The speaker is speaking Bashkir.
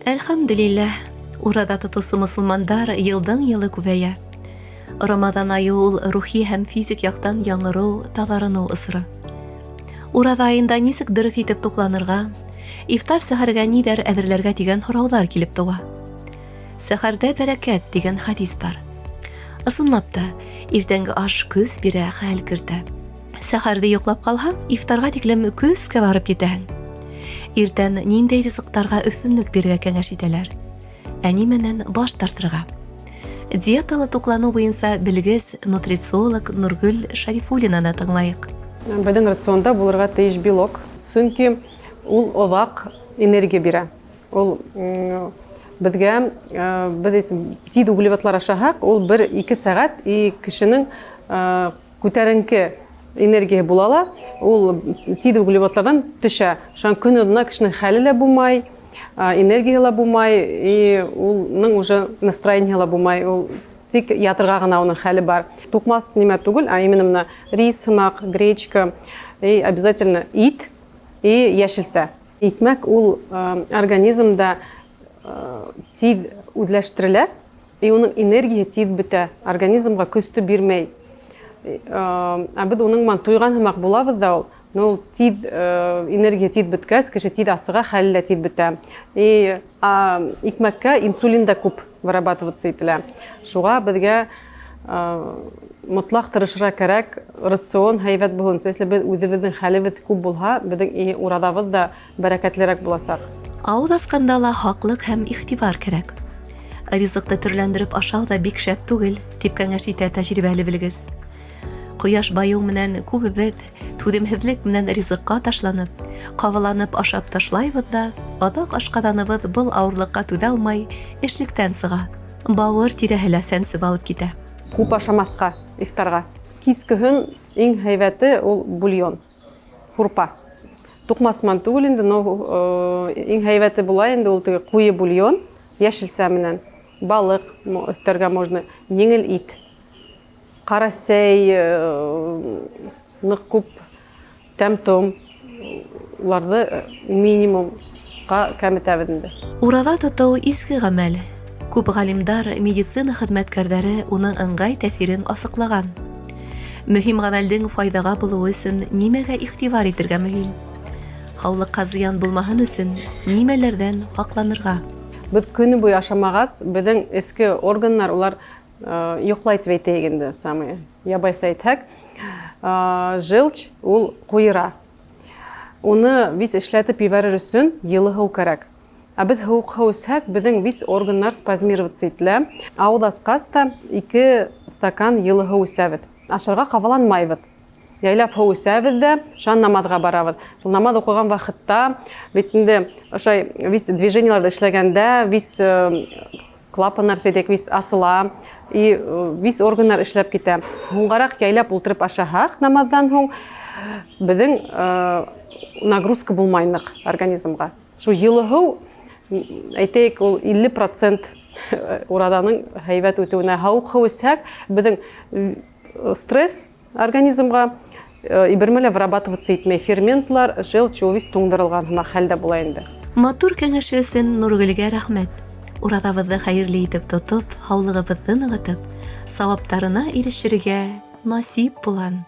Әлхәмдүлилләһ, ураҙа тотоусы мосолмандар йылдың-йылы күбәйә. Рамаҙан айы ул рухи һәм физик яҡтан яңырыу, таҙарыныу осоро. Ураҙа айында нисек дөрөҫ итеп туҡланырға, ифтар сәхәргә ниҙәр әҙерләргә тигән һорауҙар килеп тыуа. Сәхәрдә бәрәкәт дигән хәдис бар. Ысынлап та, иртәнге аш көс бирә, хәл кертә. Сәхәрҙе йоҡлап ҡалһаң, ифтарға тиклем көскә барып етәһең. Иртән ниндәй ризыҡтарға өҫтөнлөк бирергә кәңәш итәләр? Ә нимәнән баш тартырға? Диеталы туҡланыу буйынса белгес, нутрициолог Нургөл Шарифуллинаны тыңлайыҡ. Беҙҙең рационда булырға тейеш белок, сөнки ул оҙаҡ энергия бирә. Ул беҙгә беҙ тиҙ углеводлар ашаһаҡ, ул бер-ике сәғәт и кешенең Күтәренке энергияһы була ла, ул тиҙ углеводлардан төшә. Шунан көн оҙона кешенең хәле лә булмай, энергияһы ла булмай, и улның уже настроениеһы ла булмай. Ул тик ятырға ғына уның хәле бар. Туҡмас нимә түгел, а именно менә рис һымаҡ, гречка, и обязательно ит и яшелсә. Икмәк ул организмда тиҙ үзләштерелә, И уның энергияһы тиҙ бөтә, организмға көстө бирмәй. Ә беҙ уның менән туйған һымаҡ булабыҙ да ул, но ул тиҙ энергия тиҙ бөткәс, кеше тиҙ асыға, хәле лә тиҙ бөтә. И икмәккә инсулин да күп вырабатываться ителә. Шуға беҙгә мотлаҡ тырышырға кәрәк, рацион һәйбәт булһын. Если беҙ үҙебеҙҙең хәлебеҙ күп булһа, беҙҙең и ураҙабыҙ да бәрәкәтлерәк буласаҡ. Авыз асканда ла һаклык һәм игътибар кирәк. Ризыкты төрләндереп ашау да бик шәп түгел, дип кәңәш итә тәҗрибәле белгеч. Кояш баю менән күбебез түҙемһеҙлек менән ризыкка ташланып, кабаланып ашап ташлайбыҙ да, аҙаҡ ашҡаҙаныбыҙ был авырлыкка түҙә алмай, эшлектән сыға. Бавыр тирәһе лә сәнсеп алып китә. Күп ашамаҫҡа ифтарға. Кискеһен иң һәйбәте ул бульон. Һурпа. Туҡмасман түгел инде, но иң һәйбәте була инде ул теге куе бульон, яшелсә менән. Балыҡ өҫтәргә можно, еңел ит. Ҡара сәй, ныҡ күп тәм-том, уларҙы минимумға кәметәбеҙ инде. Ураҙа тотоу изге гамәл. Күп галимдар, медицина хеҙмәткәрҙәре уның ыңғай тәьҫирен асыҡлаған. Мөһим гамәлдең файҙаға булыуы өсөн нимәгә игътибар итергә мөһим? Һаулыҡҡа зыян булмаһын өсөн нимәләрҙән һаҡланырға? Беҙ көнө буйы ашамағас, беҙҙең эске органнар улар йоҡлай тип әйтәйек инде, самый ябайса әйтһәк, желчь ул ҡуйыра. Уны вис эшләтеп ебәрер өсөн йылы һыу кәрәк. Ә беҙ һыуыҡ һыу эсһәк, беҙҙең вис органнар спазмироваться ителә. Ауыҙ асҡас та ике стакан йылы һыу эсәбеҙ. Ашарға ҡабаланмайбыҙ. Яйлап һыу эсәбеҙ ҙә, шунан намаҙға барабыҙ. Шул намаҙ уҡыған ваҡытта бит инде ошай вис движениеларҙы эшләгәндә вис клапаннар әйтәйек, вис асыла и вис органнар эшләп китә. Һуңғараҡ яйлап ултырып ашаһаҡ намаҙҙан һуң беҙҙең нагрузка булмай ныҡ организмға. Шул йылы һыу, әйтәйек, ул 50 процент ураҙаның һәйбәт үтеүенә. Һауыҡ һыу эсһәк, беҙҙең стресс организмға ибермә лә вырабатываться итмәй ферментлар, желчь ул весь туңдырылған һымаҡ хәлдә була инде. Матур кәңәше өсөн Нургөлгә рәхмәт. Ураҙабыҙҙы хәйерле итеп тотоп, һаулығыбыҙҙы нығытып, сауаптарына ирешергә насип булһын.